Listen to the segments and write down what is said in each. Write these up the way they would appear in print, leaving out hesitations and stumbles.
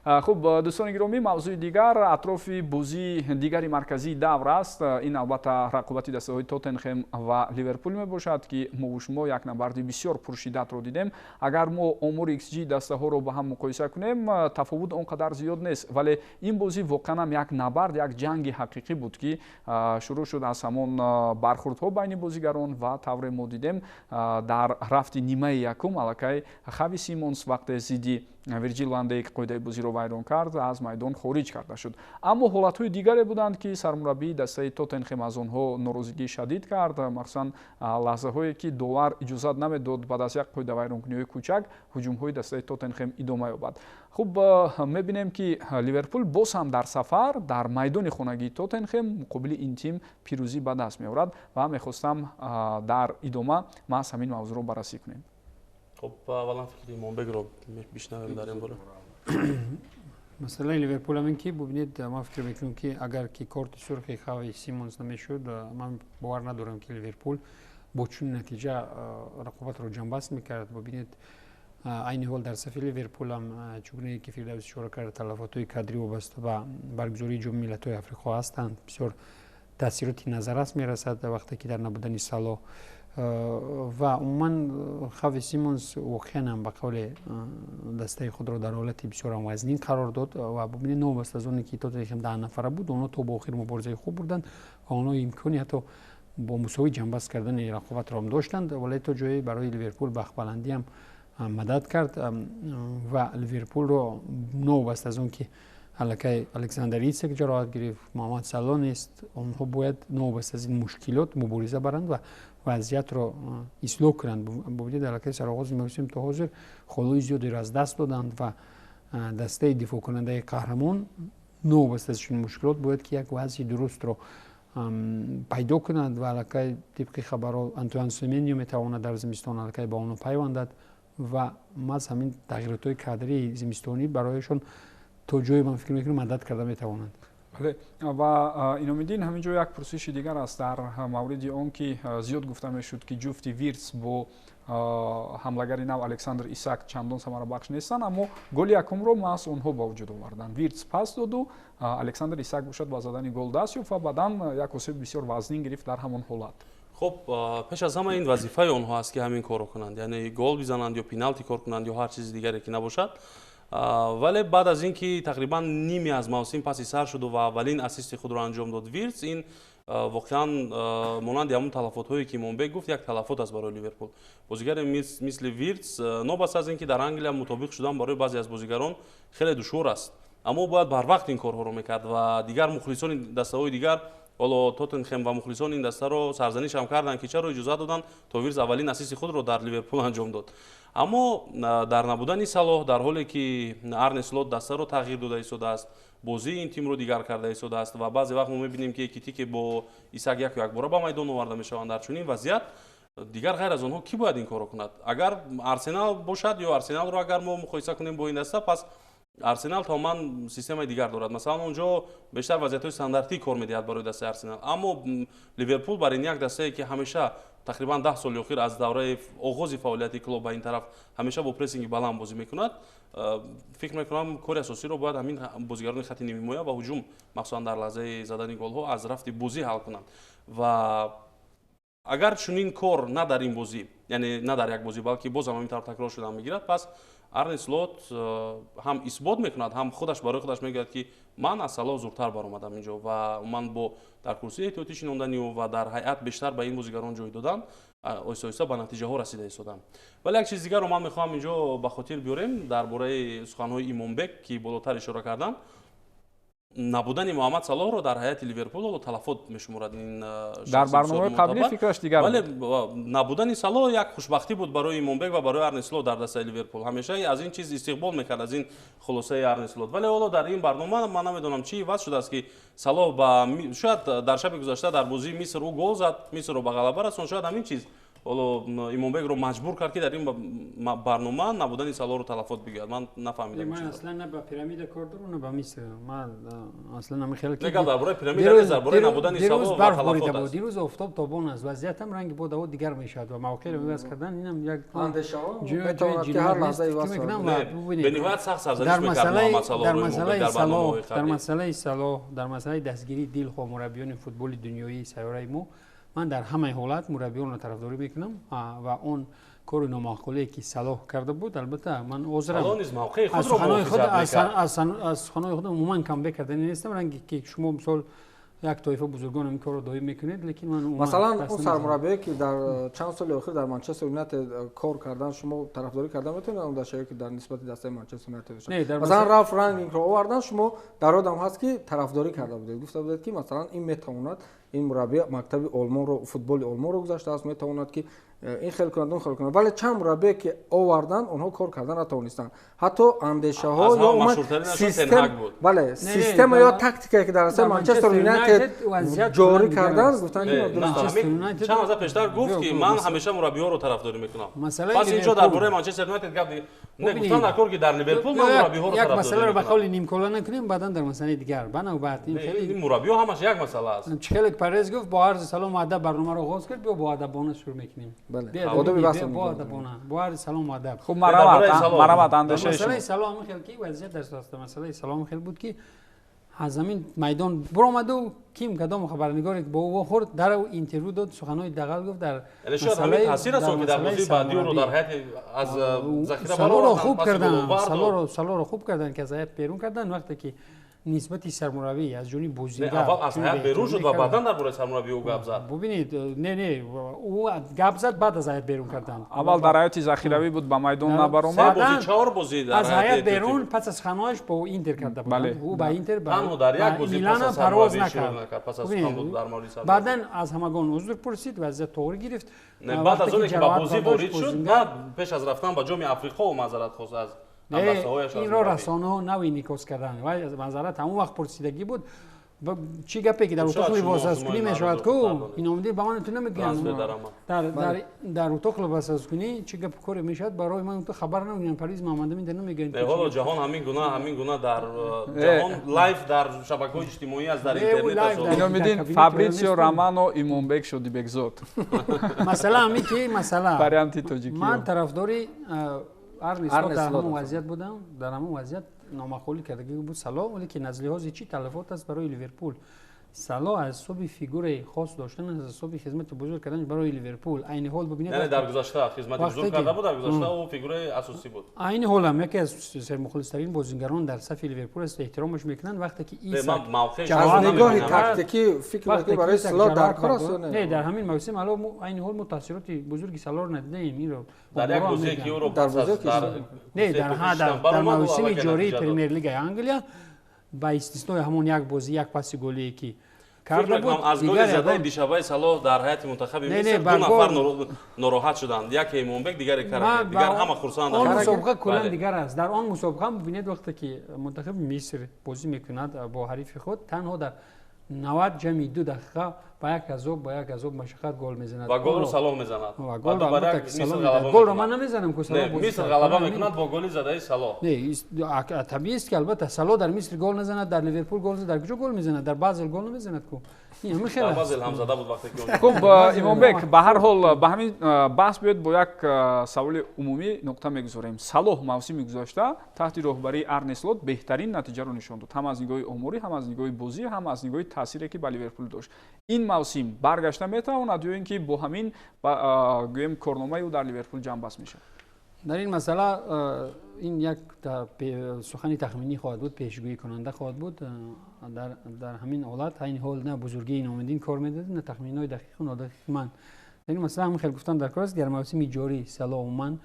Хуб, дӯстони гиромӣ, мавзӯи дигар атрофи бозии дигари марказии давр аст. Ин албатта рақобати дастаҳои Тоттенхем ва Ливерпул мебошад, ки мову шумо як набарди бисёр пуршиддатро дидем. Агар мо омори XG дастаҳоро ба ҳам муқоиса кунем, тафовут он қадар зиёд нест, вале ин бозӣ воқеан ҳам як набард, як ҷанги ҳақиқӣ буд, ки шурӯъ шуд аз ҳамон бархурдҳо байни бозигарон ва тавре мо дидем, дар рафти нимаи якум аллакай Хави Симонс вақте зидди Вирҷил ван Дейк қоидаи бозиро вайрон кард, аз майдон хориҷ карда шуд. Аммо ҳолатҳои дигаре буданд, ки сармураббии дастаи Тоттенхем аз онҳо норозигии шадид кард, махсусан лаҳзаҳое, ки довар иҷозат намедод баъд аз як қоидавайронкуниҳои кӯчак ҳуҷумҳои дастаи Тоттенхем идома ёбад. Хуб, мебинем, ки Ливерпул боз ҳам дар сафар, дар майдони хонагии Тоттенхем муқобили ин тим пирӯзӣ ба даст меорад ва мехостам дар идома маҳз ҳамин мавзӯъро баррасӣ кунем. Хуб, аввалан фикри Имонбекро бишнавем дар ин бора. Масъалаи Ливерпул ҳамин, ки бубинед, ман фикр мекунам, ки агар ки корти сурхи Хави Симонс намешуд, ман бовар надорам, ки Ливерпул бо чунин натиҷа рақобатро ҷамъбаст мекард. Бубинед, айни ҳол дар сафи Ливерпул ҳам, чугунае ки Фирдавс ишора кард, талафотҳои кадрӣ вобаста ба баргузории Ҷоми миллатҳои Африқо ҳастанд. Бисёр таъсироти назаррас мерасад вақте ки дар набудани Салоҳ. Ва умуман Хави Симонс воқеан ҳам ба қавле дастаи худро дар ҳолати бисёрам вазнин қарор дод. Ва бубинед, новобаста аз оне ки Тоттенхем 10 нафара буд, онҳо то ба охир муборизаи хуб бурданд ва онҳо имкони ҳатто бо мусовӣ ҷамъбаст кардани рақобатро ҳам доштанд, вале то ҷое барои Ливерпул бахтбаландиам мадад кард. Ва Ливерпулро новобаста аз он ки аллакай Александр Исак ҷароҳат гирифт, Муҳаммад Салоҳ нест, онҳо бояд новобаста аз ин мушкилот мубориза баранд ва вазъиятро ислоҳ кунанд. Бубинед, аллакай сароғози мавсим то ҳозир холҳои зиёдеро аз даст доданд ва дастаи дифоъкунандаи қаҳрамон новобаста аз чунин мушкилот бояд ки як вазъи дурустро пайдо кунад. Ва аллакай тибқи хабарҳо Антуан Семеньо метавонад дар зимистон аллакай ба онҳо пайвандад ва маҳз ҳамин тағйиротҳои кадрии зимистонӣ барояшон то ҷое, ман фикр мекунам, мадад карда метавонанд. Бале, ва Иномиддин, ҳамин ҷо як пурсиши дигар аст дар мавриди он, ки зиёд гуфта мешуд, ки ҷуфти Виртс бо ҳамлагари нав Александр Исак чандон самарабахш нестанд, аммо голи якумро маҳз онҳо ба вуҷуд оварданд. Виртс пас доду, Александр Исак бошад ба задани гол даст ёфт ва баъдан як осеби бисёр вазнин гирифт дар ҳамон ҳолат. Хуб, пеш аз ҳама ин вазифаи онҳо аст, ки ҳамин корро кунанд, яъне гол бизананд ё пеналти кор кунанд ё ҳар чизи дигаре ки набошад. Вале баъд аз ин ки тақрибан ними аз мавсим паси сар шуду ва аввалин ассисти худро анҷом дод Виртс, ин воқеан монанди ҳамун талафотҳое, ки Имонбек гуфт, як талафот аст барои Ливерпул. Бозигаре мисли Виртс, нобаста аз ин ки дар Англия мутобиқ шудан барои баъзе аз бозигарон хеле душвор аст, аммо бояд барвақт ин корҳоро мекард. Ва дигар мухлисони дастаҳои дигар, ҳоло Тоттенхем ва мухлисони ин дастаро сарзаниш ҳам карданд, ки чаро иҷозат доданд, то Виртс аввалин ассисти худро дар Ливерпул анҷом дод. Аммо дар набудани Салоҳ, дар ҳоле ки Арне Слот дастаро тағйир дода истодааст, бозии ин тимро дигар карда истодааст ва баъзе вақт мо мебинем, ки Экитике бо Исак яку якбора ба майдон оварда мешаванд, дар чунин вазъият дигар ғайр аз онҳо кӣ бояд ин корро кунад? Агар Арсенал бошад ё Арсеналро агар мо муқоиса кунем бо ин даста, пас Арсенал тамоман системаи дигар дорад. Масалан, он ҷо бештар вазъиятҳои стандартӣ кор медиҳад барои дастаи Арсенал. Аммо Ливерпул бар ин як дастае, ки ҳамеша тақрибан 10 соли охир, аз давраи оғози фаъолияти Клоп ба ин тараф, ҳамеша бо прессинги баланд бозӣ мекунад. Фикр мекунам, кори асосиро бояд ҳамин бозигарони хати нимҳимоя ва ҳуҷум, махсусан дар лаҳзаи задани голҳо аз рафти бозӣ, ҳал кунанд. Ва агар чунин кор на дар ин бозӣ, яъне на дар як бозӣ, балки боз ҳам ҳамин тавр такрор шудан мегирад, пас Арне Слот ҳам исбот мекунад, ҳам худаш барои худаш мегӯяд, ки ман аз Салоҳ зудтар баромадам инҷо ва ман бо дар курсии эҳтиётӣ шинондани ӯ ва дар ҳайат бештар ба ин бозигарон ҷой додан оҳиста оҳиста ба натиҷаҳо расида истодам. Вале як чиз дигарро ман мехоҳам инҷо ба хотир биёрем дар бораи суханҳои Имонбек, ки болотар ишора кардам. Набудани Муҳаммад Салоҳро дар ҳайати Ливерпул ҳоло талафот мешуморад ин дар барномаи қаблӣ фикраш дигар. Бале, набудани Салоҳ як хушбахтӣ буд барои Имонбек ва барои Арне Слот дар дастаи Ливерпул. Ҳамеша аз ин чиз истиқбол мекард, аз ин хулосаи Арне Слот. Вале ҳоло дар ин барнома ман намедонам, чӣ иваз шудааст, ки Салоҳ ба шояд дар шаби гузашта дар бозии Миср ӯ гол зад, Мисрро ба ғалаба расон, шояд ҳамин чиз Ҳоло Имомбекро маҷбур кард, ки дар ин барнома набудани Салоҳро талафот бигӯяд. Ман нафаҳмидам. Ман аслан на ба пирамида кор дорам, на ба Миср. Ман аслан намехелам ки дар бораи пирамида нест, дар бораи набудани Салоҳ ва талафот аст. Дирӯз офтоб тобон аст, вазъият ҳам ранги бод ҳаво дигар мешавад ва мавқеъро иваз кардан инам як андешаҳо метавонад ки ҳар лаҳза иваз шавад. Бениҳоят сахт сарзаниш мекард Муҳаммад Салоҳро Имомбек дар барномаҳои қаблӣ. Дар масъалаи Салоҳ, дар масъалаи дастгирии дилхоҳ мураббиёни футболи дунёии сайёраи мо, ман дар ҳамаи ҳолат мураббиёнро тарафдорӣ мекунам ва он кори номаъқуле ки Салоҳ карда буд, албатта ман ҳозирам аз суханои худ умуман камбек кардани нестам, ранге ки шумо мисол як тоифа бузургон ин корро доим мекунед, лекин ман масалан он сармураббие ки дар чанд соли охир дар Манчестер Юнайтед кор кардан, шумо тарафдорӣ кардан метавонед он дастае ки дар нисбати дастаи Манчестер Юнайтед доштанд? Масалан Ралф Рангникро овардан, шумо дар одам ҳаст ки тарафдорӣ карда будед, гуфта будед ки масалан ин метавонад, ин мураббӣ мактаби олмонро, футболи олмонро гузаштааст, метавонад ки ин хел кунад, он хел кунад, вале чанд мураббие ки овардан, онҳо кор кардан натавонистанд. Ҳатто андешаҳо ё бале, система ё тактикае ки дар дастаи Манчестер Юнайтед ҷорӣ кардан, гуфтанд ки нодуруст. Чанд лаҳза пештар гуфт ки ман ҳамеша мураббиҳоро тарафдорӣ мекунам. Пас инҷо дар бораи Манчестер Юнайтед гап не гуфтан накор ки дар Ливерпул ман мураббиҳоро як тарафдорӣ масъаларо ба мекунам. қавли нимкола накунем, баъдан дар масъалаи дигар. Ба навбат ин хеле ин мураббиҳо ҳамаш як масъала аст. Чхеле Парез гуфт бо арзи салом ва адаб барномаро оғоз кард, биё бо адабона шурӯъ мекунем. Одоби баҳс бо адабона, бо арзи салом ва адаб. Хуб, марамат андешаи масъалаи Салоҳ хел ки вазъият дар масъалаи Салоҳ хел буд ки аз ҳамин майдон баромаду ким кадом хабарнигоре ки бо ӯ вохӯрд, дар ӯ интервю дод, суханҳои дағал гуфт дар яъне шояд ҳамин таъсир расон ки дар бозии баъдӣ ӯро дар ҳайати аз захира Салоҳро хуб карданд, Салоҳро хуб карданд ки аз ҳайат берун карданд вақте ки нисбати сармураббӣ аз ҷониби бозингар аввал аз ҳайат берун шуд ва баъдан дар бораи сармураббӣ ӯ гап зад. Бубинед, не, ӯ гап зад баъд аз ҳайат берун карданд. Аввал дар ҳайати захиравӣ буд, ба майдон набаромад. Се бозӣ, чор бозӣ дар аз ҳайат берун пас аз ханҳояш бо Интер карда буданд. Ӯ ба Интер, танҳо дар як бозӣ пас аз парвоз сармураббӣ шурӯъ накард. накард, пас аз сухан буд дар мавриди сармураббӣ. Баъдан аз ҳамагон узр пурсид, вазъият тоғрӣ гирифт. Баъд аз оне ки ба бозӣ ворид шуд, баъд пеш аз рафтан ба ҷоми Африқо ӯ маъзарат хост аз инро расонаҳо нав инъикос карданд. Маъзарат ҳамон вақт пурсидагӣ буд. Чӣ гапе ки дар утоқ либосазкунӣ мешавад ку, Иномиддин ба ман ту намегӯянд. Дар утоқ либосазкунӣ чӣ гап коре мешавад, барои ман ту хабар намегӯянд. Парвиз Муҳаммадамин дар намегӯянд. Ҳоло ҷаҳон ҳамин гуна дар ҷаҳон live дар шабакаҳои иҷтимоӣ аст, дар интернет аст. Иномиддин Фабритсио Романо Имомбек Шодибекзод. Масъала ҳамин ки масъала варианти тоҷикӣ. Ман тарафдори Арне Слот дар ҳамон вазъият будам, дар ҳамон вазъият номаъқулӣ кардагӣ буд Салоҳ, вале аз лиҳози чӣ талафот аст барои Ливерпул. Салоҳ аз ҳисоби фигураи хос доштан, аз ҳисоби хизмати бузург кардан барои Ливерпул. Айни ҳол бибинед, яъне дар гузашта хизмати бузург карда буд, дар гузашта ӯ фигураи асосӣ буд. Айни ҳол ҳам яке аз сермухлистарин бозингарон дар сафи Ливерпул аст, эҳтиромаш мекунанд. Вақте ки Исак аз нигоҳи тактикӣ фикр мекунед барои Салоҳ дар кор аст ё не? Не, дар ҳамин мавсим ҳало айни ҳол мо таъсироти бузурги Салоҳро надидаем. Инро дар як бозие ки ӯро дар бозие ки не, дар мавсими ҷории Премер-лигаи Англия ба истиснои ҳамон як бозӣ, як паси голие ки карда буд, аз голи задаи дишабаи Салоҳ дар ҳайати мунтахаби Миср ду нафар нороҳат шуданд, яке Имомбек, дигаре Каракер, дигар ҳама хурсанданд. Он мусобиқа куллан дигар аст. Дар он мусобиқа бибинед, вақте ки мунтахаби Миср бозӣ мекунад бо ҳарифи худ, танҳо дар 90+2 дақиқа ба як азоб машаққат гол мезанад ва голро Салоҳ мезанад. Ва голро ман намезанам ку Салоҳ Миср ғалаба мекунад бо голи задаи Салоҳ. Не, табиист ки албатта Салоҳ дар Миср гол назанад, дар Ливерпул гол назанад, дар куҷо гол мезанад? Дар Базел гол намезанад ку. Дар Базел ҳам зада буд вақте ки. Хуб, Имомбек, ба ҳар ҳол ба ҳамин баҳс биёед бо як саволи умумӣ нуқта мегузорем. Салоҳ мавсими гузашта таҳти роҳбарии Арне Слот беҳтарин натиҷаро нишон дод, ҳам аз нигоҳи оморӣ, ҳам аз нигоҳи бозӣ, ҳам аз нигоҳи таъсире ки ба Ливерпул дошт. Ин мавсим баргашта метавонад ё ин ки бо ҳамин гӯем корномаи ӯ дар Ливерпул ҷамъбаст мешавад? Дар ин масъала ин як сухани тахминӣ хоҳад буд, пешгӯӣ кунанда хоҳад буд. Дар ҳамин ҳолат айни ҳол на бузургии Иномиддин кор медодад, на тахминҳои дақиқу нодақиқи ман. Дар ин масъала ҳамин хел гуфтан дар кор аст. Дар мавсими ҷорӣ Салоҳ умуман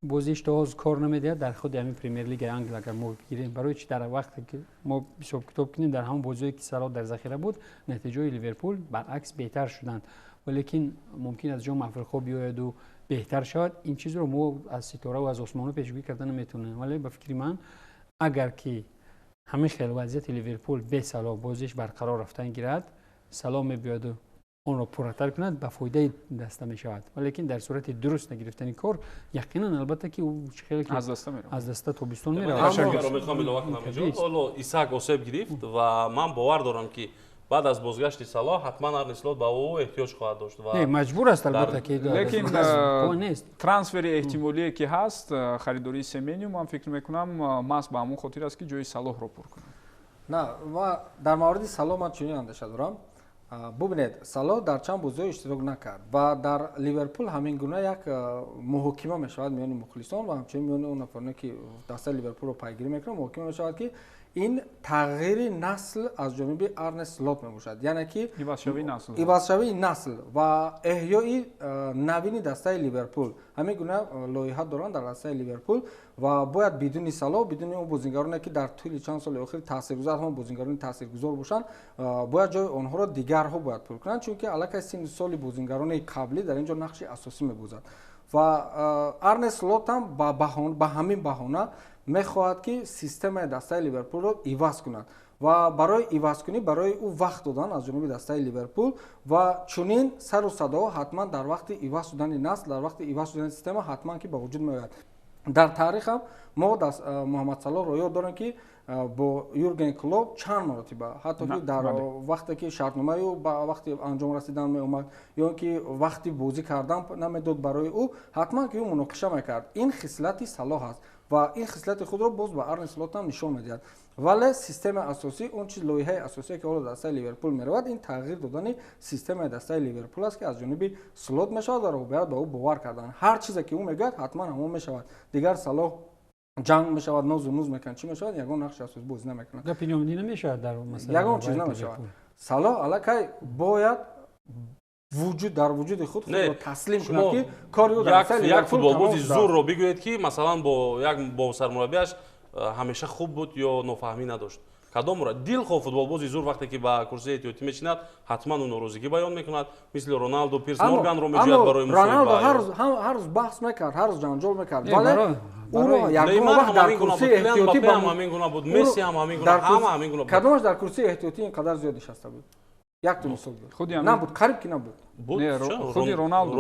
бозиш то ҳоз кор намедиҳад дар худи ҳамин Премер-лигаи Англия агар мо бигирем. Барои чи дар вақте ки мо ҳисоб-китоб кунем, дар ҳамон бозиҳое ки Салоҳ дар захира буд, натиҷаҳои Ливерпул баръакс беҳтар шуданд, валекин мумкин аз ҷоми Африқо биёяду беҳтар шавад. Ин чизро мо аз ситораву аз осмонҳо пешгӯӣ карда наметавонем. Вале ба фикри ман агар ки ҳамин хел вазъияти Ливерпул бе Салоҳ бозиш барқарор рафтан гирад, Салоҳ мебиёяду онро пурратар кунад, ба фоидаи даста мешавад. Валекин дар сурати дуруст нагирифтани кор, яқинан, албатта, ки ӯ хеле аз даста тобистон меравад. Мехоҳам илова кунам инҷо. Ҳоло Исаак осеб гирифт ва ман бовар дорам, ки баъд аз бозгашти Салоҳ ҳатман Арне Слот ба ӯ эҳтиёҷ хоҳад дошт. Не, маҷбур аст, албатта, ки Лекин трансфери эҳтимолие, ки ҳаст, харидории Семеню, ман фикр мекунам, маҳз ба ҳамон хотир аст, ки ҷои Салоҳро пур кунад. На, дар мавриди Салоҳ ман чунин андеша дорам. Бубинед, Салоҳ дар чанд бозиҳо иштирок накард ва дар Ливерпул ҳамин гуна як муҳокима мешавад миёни мухлисон ва ҳамчунин миёни он нафароне, ки дастаи Ливерпулро пайгирӣ мекунанд. Муҳокима мешавад, ки ин тағйири насл аз ҷониби Арне Слот мебошад, яъне ки ивазшавии насл ва эҳёи навини дастаи Ливерпул. Ҳамин гуна лоиҳа доранд дар дастаи Ливерпул ва бояд бидуни Салоҳ, бидуни он бозингароне, ки дар тӯли чанд соли охир таъсиргузор, ҳамон бозингарони таъсиргузор бошанд, бояд ҷои онҳоро дигарҳо бояд пур кунанд, чунки аллакай синну соли бозингарони қаблӣ дар ин ҷо нақши асосӣ мебозад. Ва Арне Слот ҳам ба ҳамин баҳона мехоҳад, ки системаи дастаи Ливерпулро иваз кунад ва барои ивазкунӣ барои ӯ вақт додан аз ҷониби дастаи Ливерпул. Ва чунин сару садоҳо ҳатман дар вақти иваз шудани насл, дар вақти иваз шудани система ҳатман ки ба вуҷуд меояд. Дар таърих ҳам мо Муҳаммад Салоҳро ёд дорем, ки бо Юрген Клоп чанд маротиба, ҳатто ки дар вақте ки шартномаи ӯ ба вақти анҷом расидан меомад ё ин ки вақти бозӣ кардан намедод барои ӯ, ҳатман ки ӯ муноқиша мекард. Ин хислати Салоҳ аст ва ин хислати худро боз ба Арне Слот ҳам нишон медиҳад. Вале системаи асосӣ, он чиз, лоиҳаи асосие, ки ҳоло дастаи Ливерпул меравад, ин тағйир додани системаи дастаи Ливерпул аст, ки аз ҷониби Слот мешавад ва роҳбарият ба ӯ бовар карданд. Ҳар чизе, ки ӯ мегӯяд, ҳатман ҳамон мешавад. Дигар Салоҳ ҷанг мешавад, нозу нуз мекунад, чӣ мешавад, ягон нақши асосӣ бозӣ намекунад. Гапи номидӣ намешавад дар масъала. Ягон чиз намешавад. Салоҳ аллакай бояд вуҷуд дар вуҷуди худ худро таслим кунад, ки кори ӯ дар як футболбози зурро бигӯед, ки масалан бо як бо сармураббиаш ҳамеша хуб буд ё нофаҳмӣ надошт. Кадом дилхоҳ футболбози зур вақте ки ба курсии эҳтиётӣ мешинад, ҳатман ӯ норозигӣ баён мекунад, мисли Роналду Пирс Морганро меҷӯяд барои Роналду ҳар рӯз баҳс мекард, ҳар рӯз ҷанҷол мекард, вале ӯро ягон вақт дар курсии эҳтиётӣ ҳам ҳамин гуна буд, Месси ҳам ҳамин гуна, ҳама ҳамин гуна буд. Кадомаш дар курсии эҳтиётӣ ин қадар зиёд нишаста буд? Як мисол буд. Набуд, қариб ки набуд. Худи Роналду.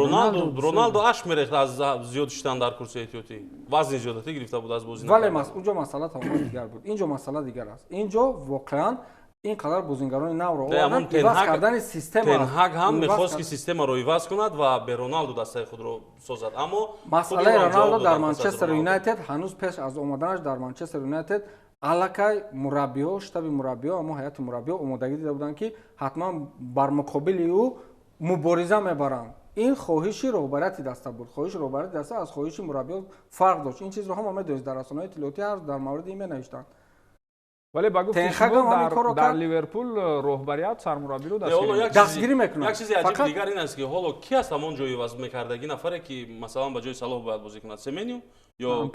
Роналду ашк мерехт аз зиёд шиштан дар курсии эҳтиётӣ, вазни зиёдатӣ гирифта буд аз бозӣ. Вале унҷо масъала тамоман дигар буд, инҷо масъала дигар аст. Инҷо воқеан ин қадар бозингарони навро овардан, иваз кардани система. Тенҳаг ҳам мехост, ки системаро иваз кунад ва бе Роналду дастаи худро созад, аммо масъалаи Роналду дар Манчестер Юнайтед, ҳанӯз пеш аз омаданаш дар Манчестер Юнайтед аллакай мураббиҳо, штаби мураббиҳо, аммо ҳайати мураббиҳо омодагӣ дида буданд, ки ҳатман бар муқобили ӯ мубориза мебаранд. Ин хоҳиши роҳбарияти даста буд. Хоҳиши роҳбарияти даста аз хоҳиши мураббиҳо фарқ дошт. Ин чизро ҳама медонист, дар расонаҳои иттилоотӣ ҳар дар мавриди ин менавиштанд. Вале ба гуфти шумо, дар Ливерпул роҳбарият сармураббиро дастгирӣ мекунад. Як чизи аҷиб дигар ин аст, ки ҳоло ки аст ҳамон ҷои иваз мекардагӣ нафаре, ки масалан ба ҷои Салоҳ бояд бозӣ кунад? Семеню ё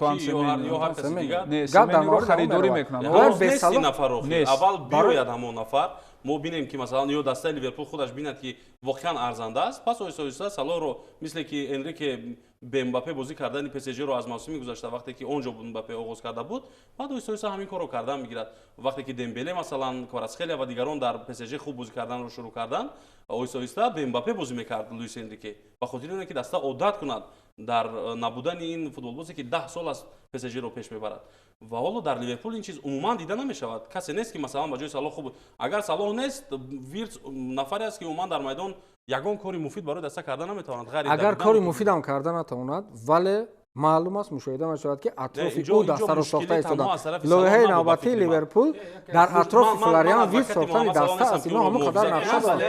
ҳар каси дигар? Семенюро харидорӣ мекунанд. Нест ин нафар. Аввал биёяд ҳамон нафар, мо бинем, ки масалан ё дастаи Ливерпул худаш бинад, ки воқеан арзанда аст, пас оҳиста оҳиста Салоҳро, мисле ки Энрике бе Мбаппе бозӣ кардани ПСЖ-ро аз мавсими гузашта, вақте ки он ҷо Мбаппе оғоз карда буд, баъд оҳиста оҳиста ҳамин корро кардан мегирад. Вақте ки Дембеле, масалан, Кварацхелия ва дигарон дар ПСЖ хуб бозӣ карданро шурӯъ карданд, оҳиста оҳиста бе Мбаппе бозӣ мекард Луис Энрике, ба хотири оне ки даста одат кунад дар набудани ин футболбозе, ки 10 сол аст ПСЖ-ро пеш мебарад. Ва ҳоло дар Ливерпул ин чиз умуман дида намешавад. Касе нест, ки масалан ба ҷои Салоҳ хуб. Агар Салоҳ нест, Вирц нафаре аст, ки умуман дар майдон ягон кори муфид барои даста карда наметавонад. Агар кори муфидам карда натавонад, вале маълум аст, мушоҳида мешавад, ки атрофи ӯ дастаро сохта истоданд. Лоиҳаи навбатии Ливерпул дар атрофи Флориан Вирц сохтани даста аст. Ино ҳамон қадар нақша дорад.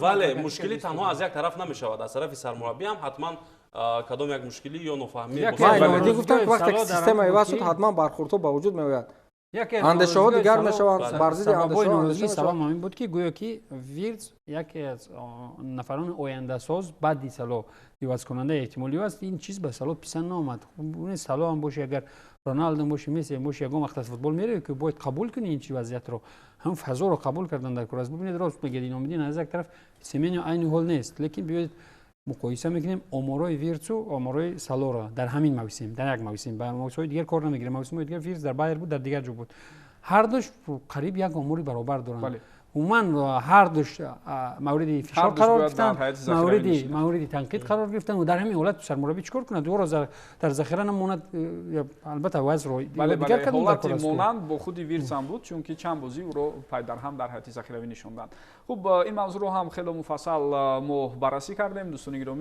Вале мушкилӣ танҳо аз як тараф намешавад, аз тарафи сармураббӣ ҳам ҳатман кадом як мушкилӣ ё нофаҳмӣ. Ман гуфтам, ки вақте ки система иваз шуд, ҳатман бархӯрдҳо ба вуҷуд меояд, андешаҳо дигар мешаванд, бар зидди андешаҳо. Сабаб ҳамин буд, ки гӯё ки Вирц яке аз нафарони ояндасоз баъди Салоҳ, ивазкунандаи эҳтимолӣ аст. Ин чиз ба Салоҳ писанд наомад. Салоҳ ҳам боши, агар Роналдо боши, Месси боши, ягон вақт аз футбол меравӣ, ки бояд қабул кунӣ ин чи вазъиятро. Ҳам фазоро қабул кардан дар кор аст. Бубинед, рост мегӯяд Иномиддин, аз як тараф Семеню айни ҳол нест, лекин биёед муқоиса мекунем оморои Вирцу оморои Салоро дар ҳамин мавсим, дар як мавсим. Ба мавсимҳои дигар кор намегирем. Мавсимҳои дигар Вирц дар Байер буд, дар дигар ҷо буд. Ҳар душ қариб як омори баробар доранд. Умуман ҳардуш мавриди фишор қарор гирифтанд, мавриди танқид қарор гирифтанд ва дар ҳамин ҳолат сармураббӣ чӣ кор кунад? Ӯро дар захира намонад, албатта вазъро дигар кардан дар кор аст. Монанд бо худи Виртс ҳам буд, чунки чанд бозӣ ӯро пайдарҳам дар ҳайати захиравӣ нишонданд. Хуб, ин мавзӯъро ҳам хеле муфассал мо баррасӣ кардем, дӯстони гиромӣ.